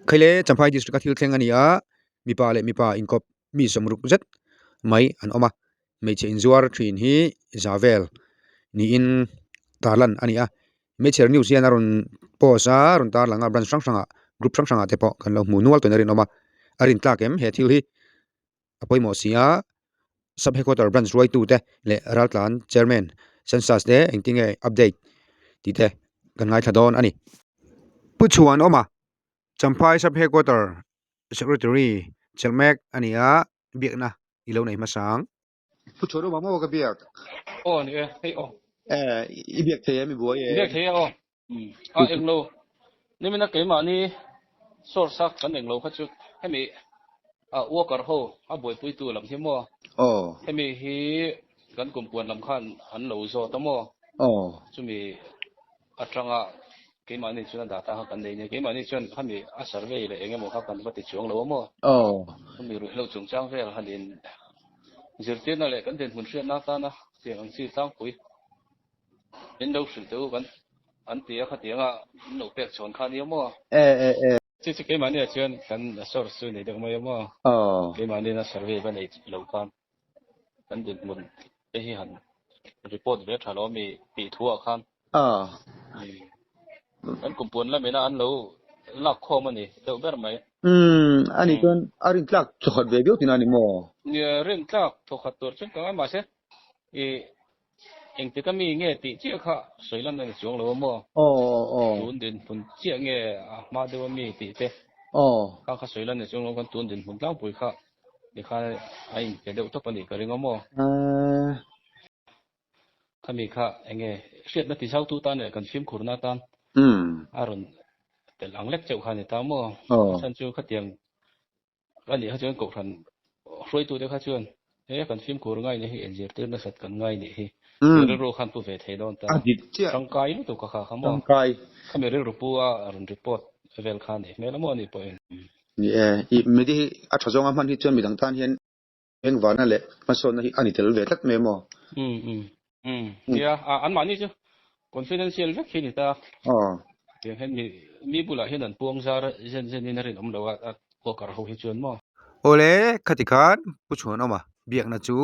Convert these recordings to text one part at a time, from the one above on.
Khaile Champhai district a thil thleng a ni a, mipa leh mipa inkawp mi sawmruk zet mai an awm a, hmeichhe inzuar thin hi za vel niin tarlan a ni a, hmeichher news hian a rawn post a rawn tarlang a branch hrang hrangah group hrang hrangah te pawh kan lo hmu nual tawhin a rinawm a, a rintlak em he thil hi. A pawimawh si a, Sub Headquarter Branch hruaitute leh Raltlan Chairman Census te engtinge update tih te kan ngaithla dawn a ni. Pu Chhuanawma, Champhai Sub Headquarter Secretary chelh mek a ni a, biakna i lo nei hmasa ang. Pu Chhuanawma maw ka biak? Aw ni e, hei aw. Eh, i biak thei em i buai e? Biak thei e aw. A englo, nimina keimahni source a kan englo kha chu hemi worker ho a buaipuitu lam hi maw? Aw. Hemi hi kan kumpuan lam khan an lo zawt a maw? Aw. Chumi atanga keimahni chuan a data kha kan nei nia, keimahni chuan khami a survey leh eng emaw kha kan va ti chuang lo a maw? Aw. Chumi ruihhlo chungchang vel han in zirtirna leh kan dinhmun hriatna atana tiang ang chi tlangpui. Min lo hrilh teh u kan an ti a khatianga min lo pek chhawn kha nia maw? E e e. Chi chu keimahni ah chuan kan source chu nei deuh mai a maw? Aw. Keimahni na survey va nei lo khan kan dinhmun te hi han report ve tha lo ami tih thu ah khan. Aw. Kan kumpuan lamina an lo lak khawm a ni deuh ber mai. Umm ani chuan a rintlak thawkhat ve viau tina a ni maw? Nia rintlak thawkhat tur chuan ka ngai mahse i Engtik a mi nge tih chiah kha sawi lan a ni chuang lo a maw? Aw aw. Tun dinhmun chiah nge a hma deuh a mi tih te kha kha sawi lan a ni chuang lo a, kan tun dinhmun tlangpui kha tikhan a inpe deuh tawp a nih ka ring a maw? Khami kha enge hriatna ti zautu tan leh kan fimkhurna atan a rawn telh ang lek chauh kha a ni ta maw? A chhan chu khatiang A nih kha chuan kohhran hruaitute kha chuan he kan fimkhur ngai nih hi inzirtir nasat kan ngai nih hi tih rilru khan pu ve thei dawn ta. A dik chiah. Tangkai lutuk ka kha kha maw? Tangkai. Khami rilru pu a rawn report vel kha nih hmel a maw anih pawhin. Ni e, i medi hi a tha zawnga hman hi chuan midang tan hian engvana leh hmasawnna hi a ni tel ve tlat mai maw? Um um um nia anmahni chu confidential vek hi ni ta. Aw. Tiang hian mi mi bulah hian an puang zar zen zen in a rinawm lo a a worker ho hi chuan maw. Awle khati khan Pu Chhuanawma biakna chu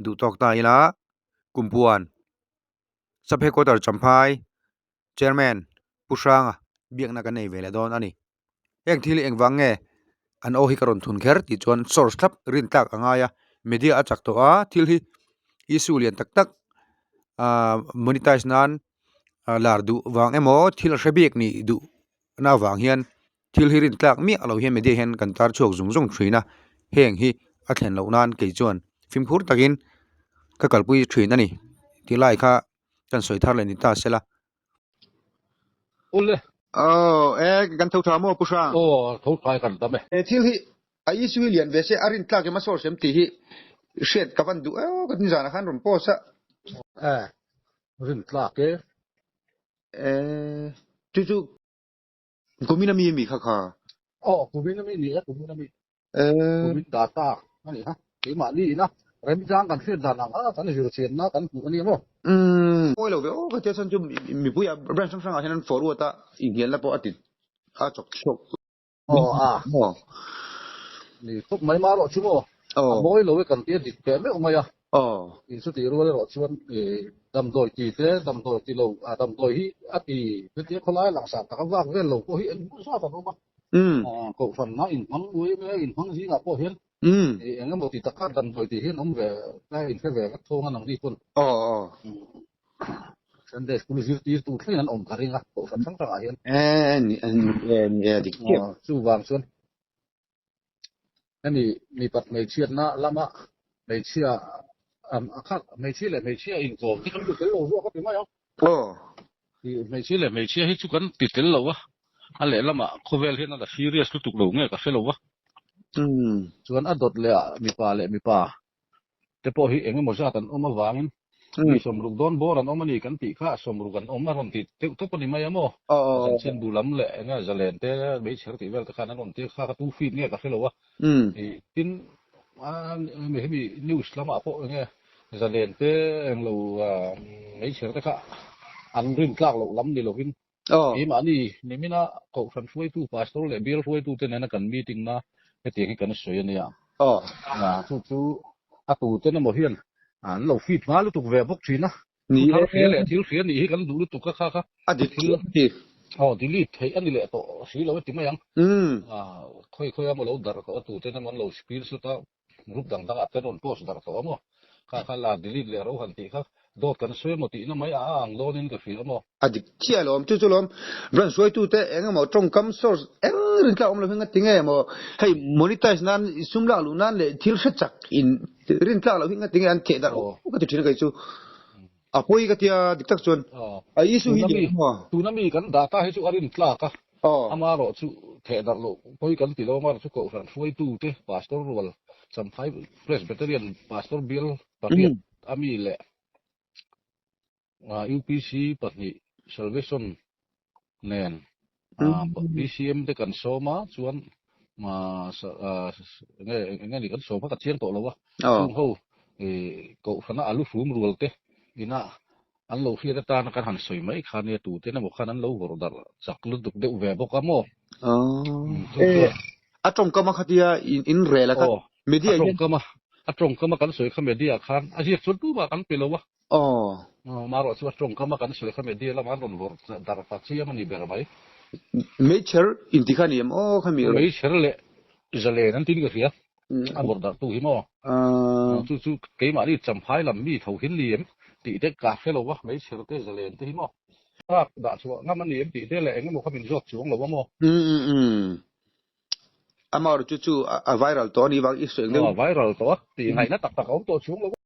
duh tawk ta ila Kumpuan Sub Headquarter Champhai Chairman Pu Hranga biakna kan nei ve leh dawn a ni. Heng thil engvang nge an aw hi ka rawn thun kher tih chuan source thlap rin tlak a ngai a, media a chak tawh a, thil hi issue lian tak tak ahh monetize nan lar duh vang emaw thil hre bik nih duh na avang hian thil hi rin tlak miah loh hian media hian kan tar chhuak zung zung thin a, heng hi a thlen loh nan kei chuan fimkhur takin ka kalpui thin a ni tih lai kha. Kan sawi thar leh ni ta sela. Ule. Aw, e, kan tho tha maw Pu Hrang? Aw, tho tha kan dam e. He thil hi a issue hi lian ve se a rin tlak em a source em tih hi hriat ka van duh eo ka nizanah khan rawn post a. E, rin tlak e. E, chu chu kumin ami ami kha kha. Aw, kumin ami ni e, kumin ami. Kumin data a ni a, keimahni ina remchang kan hriat dan ang a kan zir chianna kan hmuh a ni maw? Umm, pawi lo ve aw ka tia chuan chu mipuia branch hrang hrangah hian an forward a, inhnialna pawh a ti a chawk chhuak. Aw a, ni khawp mai mah erawh chu maw, a mawi lo e kan tia dik teh meuh mai a, in chutih rual erawh chuan damdawi ti te damdawi ti lo, damdawi hi a ti hetia khawlai langsar tak a vak vel lo pawh hi engmah zat an awm a. Kohhranna inhmang ui emaw inhmang zingah pawh hian eng emaw ti taka damdawi tih hian awm ve a inhre ve vek thawng a nangni pawn. Sunday school zirtirtu thlengin an awm ka ring a kohhran hrang hrangah hian. Chuvang chuan hemi mipat hmeichhiatna lama hmeichhia a khat hmeichhia leh hmeichhia inkawm hi kan ti tel lo zawk a ti mai ang. Hmeichhia leh hmeichhia hi chu kan ti tel lo a, a lehlamah khawvel hian a la serious lutuk lo nge ka hre lo va. Chuan a dawt leh ah mipa leh mipa te pawh hi eng emaw zat an awm avangin mi sawmruk dawn bawr an awm a ni kan tih kha sawmruk an awm a rawn ti deuh tawp a ni mai a maw? Chanchinbu lam leh eng nge zalen te meichher tih vel te khan an rawn tir kha ka tu feed nge ka hre lo a. Tin hemi news lamah pawh eng nge zalen te englo meichher te kha an rin tlak loh lam ni lovin. Keimahni nimina Kohhran hruaitu Pastor leh Bial hruaitute nena kan meeting na hetiang hi kan sawi a nia. Chu chu a tuten emaw hian an lo feed hma lutuk ve bawk thin a. Thu thar hria leh thil hria nih hi kan duh lutuk a kha kha. A dik chiah a ti. Aw delete theih a ni leh tawh si lo e ti mai ang. Khawi khawi emaw lo darh tawh a tuten emaw an lo screenshot a Group dang dangah te rawn post darh tawh a maw? Kha kha la delete leh ro han tih kha dawt kan sawi emaw tihna mai a ang dawnin ka hria maw? A dik chiah alawm, chu chu lawm branch hruaitute eng emaw tawngkam source eng rintlak awm lo hi ngati nge maw hei monetize nan sum lak luh nan leh thil hre chak in rintlak loh hi ngati nge an theh darh ka ti thin a kei chu a pawi ka tia dik tak chuan a issue hi ni maw? Tuna mi kan data hi chu a rintlak a. Amarawh chu theh darh loh pawi kan ti lo, amarawh chu Kohhran hruaitute Pastor rual Champhai Presbyterian Pastor Bial pariat a mi leh UPC pahnih Salvation nen BCM te kan sawm a, chuan enge enge ni kan sawm kha ka chiang tawh lo a, chung ho Kohhrana a lu hrum rual te ina An lo hriat atana kan han sawi mai kha nia tuten emaw khan an lo vawrh darh chak lutuk deuh ve bawk a maw? Aw. A tawngkam a khatia in rel a kha media hian. A tawngkam a, a tawngkam a kan sawi kha media khan a ziak chuan tumah kan pe lo a. Aw. Amaherawh chu a tawngkam a kan sawi kha media lamah an rawn vawrh darh ta chiam a ni ber mai. Meichher inti kha ni em aw kha mi. Meichher leh zalen an tin ka hria. A vawrh darh tu hi maw? Chu chu keimahni Champhai lam mi tho hin ni em tih te ka hre lo va, hmeichher te zalen te hi maw? Thlak dah chhuah ngam a ni em tih te leh eng emaw kha min zawt chuang lo a maw? Amaherawhchu chu chu a viral tawh a nih vang i sawi ang deuh. A viral tawh a, tih ngaihna tak tak a awm tawh chuang lo a.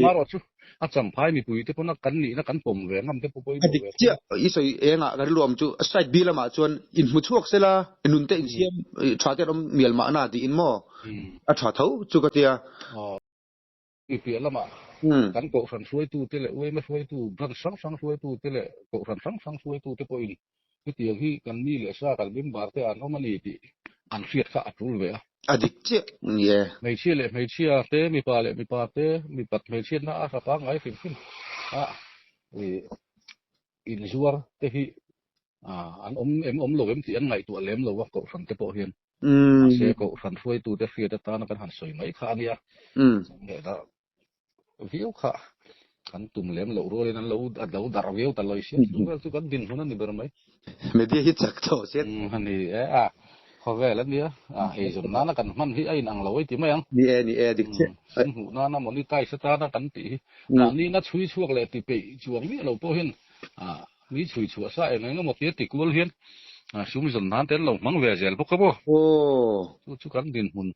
Marawh chu a Champhai mipui te pawn a kan nihna kan pawm ve ngam te pawh pawimawh ve thung. Chiah i sawi engah ka rilru awm chu side B lamah chuan inhmu chhuak sela nun te insiam tha te an awm mial mahna tiin maw a tha tho chu ka tia. I piah lamah kan kohhran hruaitu te leh uaima hruaitu branch hrang hrang hruaitu te leh kohhran hrang hrang hruaitu te pawhin Hetiang hi kan mi leh sa kan member te an awm a ni tih an hriat kha a tul ve a. A dik chiah ni e. Hmeichhia leh hmeichhia te, mipa leh mipa te, mipat hmeichhiatna a hra pangngai hrim hrim a, ih inzuar te hi an awm em awm lo em tih an ngaihtuah lem lo a kohhran te pawh hian. Mahse kohhran hruaitu te hriat atana kan han sawi mai kha a nia. Viau kha kan tum lem loh rualin an lo a lo darh viau ta lawi sia chu vel chu kan dinhmun a ni ber mai. Media hi chak tawh se. A ni e a, khawvel a nia a eizawn nana kan hman hi a inang lo ei ti mai ang. Ni e ni e dik chiah. Sum hmuh nana monetize atana kan tih hi mahni na chhui chhuak leh ti peih chuang miah lo pawh hian mi chhui chhuah sa eng eng emaw tia ti kual hian sum zawn nan te an lo hmang ve zel bawk a maw. Chu chu kan dinhmun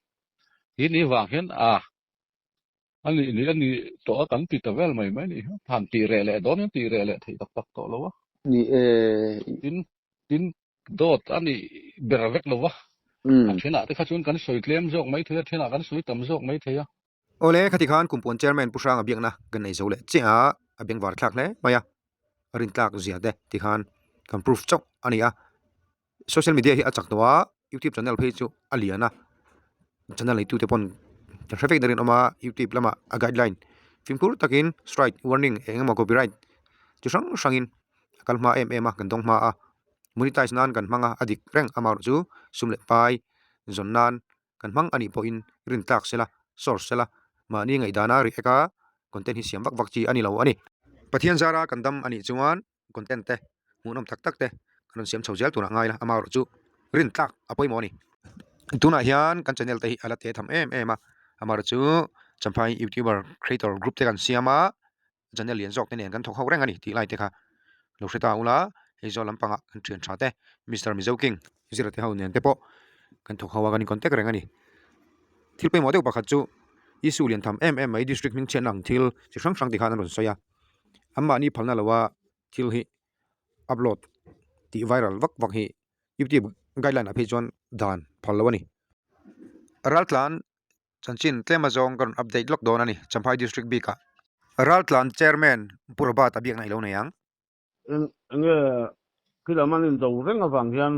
hi ni vang hian a A nih nih a ni tawh a kan ti ta vel mai mai nih hi. Han tih reh leh dawn in tih reh leh theih tak tak tawh lo a. Ni e. Tin, tin dawt a nih ber vek lo va. A thenah te kha chuan kan sawi tlem zawk mai thei a, thenah kan sawi tam zawk mai thei a. Awle, khati khan Kumpuan Chairman Pu Hranga biakna kan nei zo leh chiah a, a bengvar thlak hle mai a, a rintlak zia te ti khan kan proof chauh a ni a. Social media hi a chak tawh a, youtube channel phei chu a lian a, channel neitu te pawn kan hre vek darin a awm a, youtube lamah a guideline fimkhur takin strike warning eng emaw copyright chi hrang hrangin a kal hma em em a kan dawng hma a, monetize nan kan hmang a, a dik reng amaherawhchu sum leh pai zawn nan kan hmang anih pawhin rin tlak sela source sela mahni ngaihdana react a content hi siam vak vak chi a ni lo a ni. Pathian zara kan dam anih chuan. Content te hmuhnawm tak tak te kan rawn siam chho zel turah ngai la amaherawh chu rin tlak a pawimawh a ni. Tunah hian kan channel te hi a la te tham em em a amaherawh chu Champhai youtuber creator group te kan siam a channel lian zawk te nen kan thawk ho reng a ni tih lai te kha lo hre ta ula hei zawl lampangah kan thian tha te Mister Mizo King zira te ho nen te pawh kan thawk ho a kan in contact reng a ni. Thil pawimawh deuh pakhat chu issue lian tham em em mai district hming chhiatna ang thil chi hrang hrang ti khan an rawn sawi a. An mahni phalna loa thil hi upload tih viral vak vak hi youtube guideline ah phei chuan dan phal lo a ni. Raltlan chanchin tlem azawng ka rawn update lawk dawn a ni Champhai district bik ah. Raltlan chairman Pu Robert a biakna i lo nei ang. Eng enge khilam an indo reng avang hian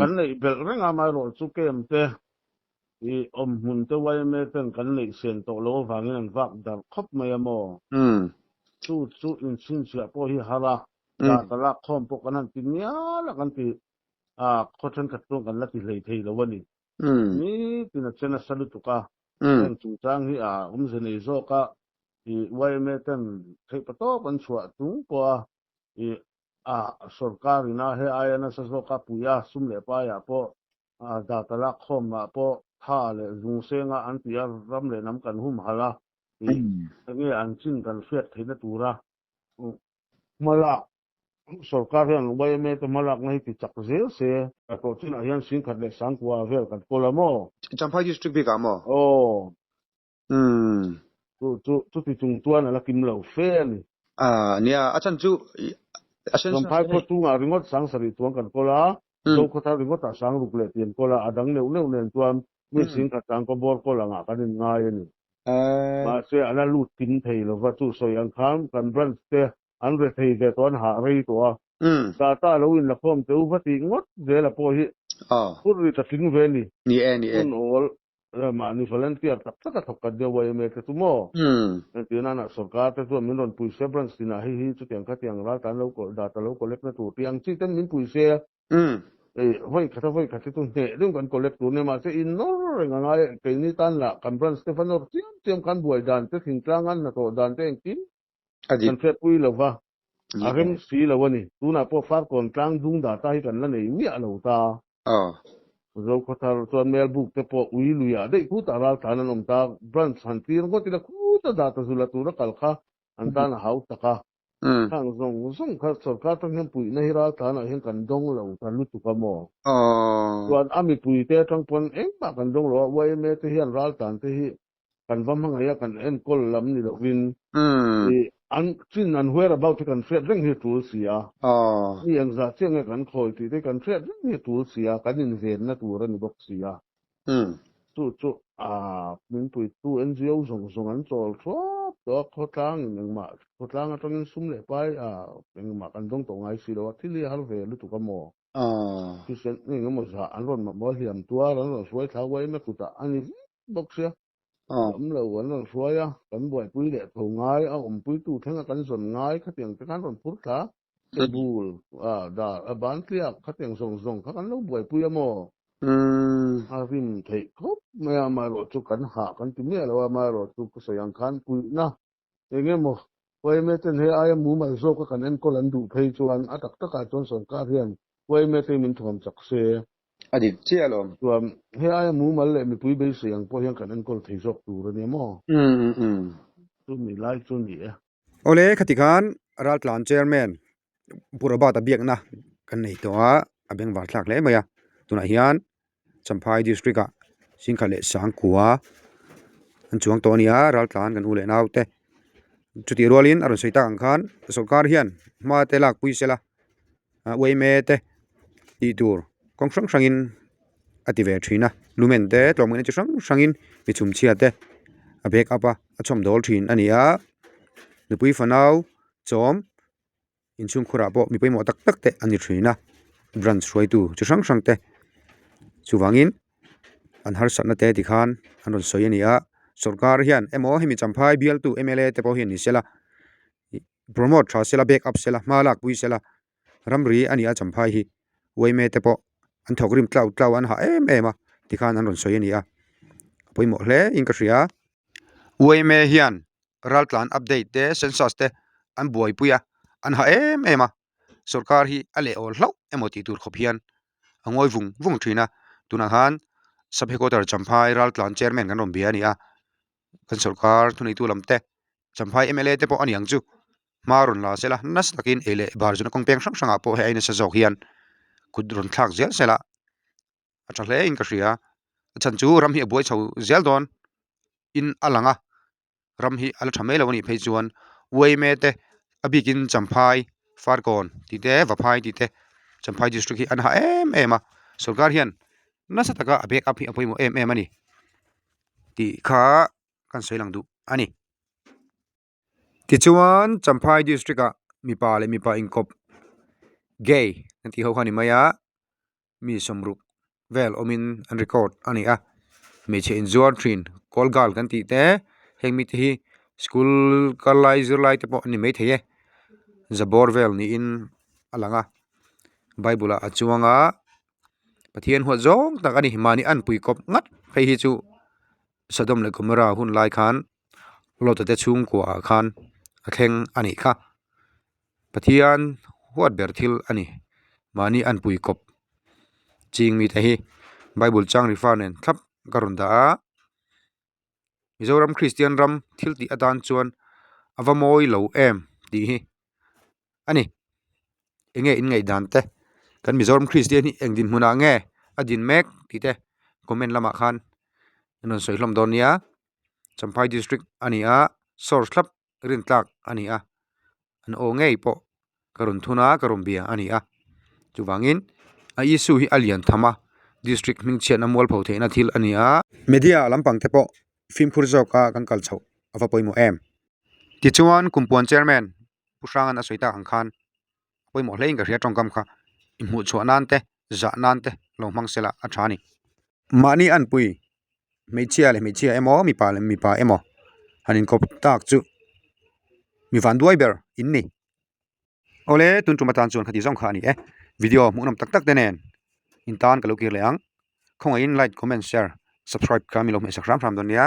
kan neih belh reng a, amaherawh chu camp te i awmhmun te yma ten kan neih sen tawh loh avangin an vak darh khawp mai a maw? Chu chu inchhinchhiah pawh hi har a. Data lak khawm pawh kan han ti ngial a kan ti a khaw thenkhat chuan kan la ti hlei thei lo a ni. Nitin a che nasa lutuk a, heng chungchang hi a awmze nei zawk a, i yma ten theih patawp an chhuah chung pawh a i a sorkar ina he aia nasa zawk a pui a sum leh paiah pawh a data lak khawmah pawh tha leh zung senga an ti a ram leh hnam kan humhalh a i enge an chin kan hriat theihna tura Hmalak, Sorkar hian yma te hmalakna hi ti chak zel se. Ka tawh chinah hian Singkhat leh Sangkua vel kan kawl a maw? Champhai District bikah maw? Aw. Umm. Chu chu chuti chung chuan a la kim lo fe a ni. Ah nia, a chan chu a sen Champhai khaw chungah ringawt sang sarih chuan kan kawl a, Zokhawthar ringawtah sang ruk leh ti an kawl a, a dang neuh neuh nen chuan mi Singkhat Sangkua bawr kawl angah kan inngai a ni. Mahse a la lut kim thei lo va, chu sawi ang khan kan branch te an re thei ve tawh an hah rei tawh a, data lo in la khawm teu va tih ngawt zel a pawh hi phur ri ta tling ve ni. Ni e, ni e. Hun awl mahni volunteer tak tak a thawk kat deuh yma te chu maw? Engtir nana sorkar te chuan min rawn pui se branch tinah hei hi chutiang khatiang ral tan lo data lo collect na tur tih ang chi ten min pui se. Ei, vawi khat a vawi khat hi chu hneh deuh kan collect tur nia, mahse in nawr reng a ngai a, keini tan lah kan branch te va nawr chiam chiam khan buai dan te, thingtlang an hnathawh dan te engkim kan hriatpui lo va, a rem si lo a ni. Tunah pawh Farkawn tlang dung data hi kan la nei miah lo ta. Zokhawthar chuan Melbuk te pawh ui luiah daih khutah raltlan an awm ta, branch han tir ngawt ila khuta data zula tura kal kha an tan a hau tak a. Khang zawng zawng kha sorkar tang hian puihna hi raltlanah hian kan dawng lo ta lutuk a maw? Chuan a mipui te atang pawn engmah kan dawng lo a, yma te hian raltlan te hi kan va hmangaih a, kan enkawl lam ni lovin i an chin an whereabout hi kan hriat reng hi a tul si a, mi engzah chiah nge kan khawi tih te kan hriat reng hi a tul si a, kan invenna tur a ni bawk si a. Chu chu a min puitu NGO zawng zawng an chawl thuap tawh a, khawtlang in engmah khawtlang atangin sum leh pai a engmah kan dawng tawh ngai si lo a, thil hi a har ve lutuk a maw? Thisen eng emaw zah an rawn mamawh a hliam tuar an rawn hruai thla uai mek kutah a ni vek bawk sia. Awm lo an rawn hruai a, kan buaipui leh tho ngai a awmpuitu thlenga kan zawn ngai khatiang te khan rawn phur thla Table a dar a ban tliak khatiang zawng zawng kha kan lo buaipui a maw? A rim theih khawp mai a, amaherawh chu kan hah kan ti miah lo a, amaherawh chu ka sawi ang khan puihna eng emaw yma ten hei aia mumal zawka kan enkawl an duh phei chuan a tak takah chuan sorkar hian yma te min thuam chak se. A dik chiah alawm. Chuan hei aia mumal leh mipui beisei ang pawh hian kan enkawl thei zawk tur a nia maw? Chumi lai chu ni e. Awle khati khan Raltlan Chairman Pu Robert a biakna kan nei tawh a, a bengvar thlak hle mai a, tunah hian Champhai District ah Singkhat leh Sangkua an chuang tawh a ni a, Raltlan kan u leh nau te chutih rualin a rawn sawi tak ang khan sawrkar hian hma te lakpui sela yma te tih tur kawng hrang hrangin a ti ve thin a lumen te tlawmngaihna chi hrang hrangin mi chhumchhia te a back up a a chhawm dawl thin a ni a nupui fanau chawm inchhungkhurah pawh mi pawimawh tak tak te a ni thin a branch hruaitu chi hrang hrang te chuvangin an harsatna te tikhan an rawn sawi a ni a sawrkar hian emaw hemi champhai bialtu m l a te pawh hian ni sela. Promote tha sela back up sela hma lak pui sela ramri a ni a champhai hi yma te pawh an thawk rim tlau tlau an hah em em a tikhan an rawn sawi a ni a a pawimawh hle in ka hria yma hian raltlan update te census te an buaipui a an hah em em a sawrkar hi a leh awl hlauh emaw tih tur khawp hian a ngawi vung vung thin a tunah khan sub headquarter champhai raltlan chairman kan rawn bia a ni a. Kan sawrkar thuneitu lam te Champhai mla te pawh a ni ang chu hma rawn la sela nasa takin ei leh bar zuna kawng peng hrang hrangah pawh hei a nasa zawk hian kut rawn thlak zel sela a tha hle in ka hria a chhan chu ram hi a buai chho zel dawn in a lang a ram hi a la tha mai lo a nih phei chuan yma te a bikin Champhai Farkawn tih te Vaphai tih te Champhai district hi an ha em em a sawrkar hian nasa taka a back up hi a pawimawh em em a ni. Tih kha kan sawi lang duh a ni. Tichuan Champhai district ah mipa leh mipa inkawp gay an tih ho kha a ni mai a, mi sawmruk vel awmin an record a ni a, hmeichhe inzuar thin call girl kan tih te heng mite hi school kal lai zirlai te pawh an ni maithei e. Za bawr vel niin a lang a bible ah a chuang a Pathian huat zawng tak a ni mahni anpui kawp ngat phei hi chu Sodom leh Gomorrah hun lai khan Lota te chhungkua ah khan a thleng a nih kha Pathian huat ber thil a ni mahni anpui kawp ching mite hi bible chang refer nen thlap ka rawn dah a. Mizoram Kristian ram thil tih atan chuan a va mawi lo em tih hi a ni. Enge in ngaihdan te kan Mizoram Kristian hi eng dinhmunah nge a din mek tih te comment lamah khan in rawn sawi hlawm dawn nia. Champhai district a ni a source thlap rin tlak a ni a an aw ngei pawh ka rawn thun a ka rawn bia a ni a chuvangin a issue hi a lian tham a district hming chhiatna mualpho theihna thil a ni a. Media lampang te pawh fimkhur zawk a kan kal chhoh a va pawimawh em. Tichuan Kumpuan Chairman Pu Hrangan a sawi tak ang khan pawimawh hle in ka hria tawngkam kha inhmuh chhuah nan te zah nan te lo hmang sela a tha a ni. Mahni anpui hmeichhia leh hmeichhia emaw mipa leh mipa emaw han inkawp tak chu mi van duai ber in ni. Awle tun tum atan chuan khati zawng kha a ni e. Video hmuhnawm tak tak te nen in tan ka lo kir leh ang. Khawngaihin like, comment, share, subscribe kha mi lo hmehsak hram hram dawn nia.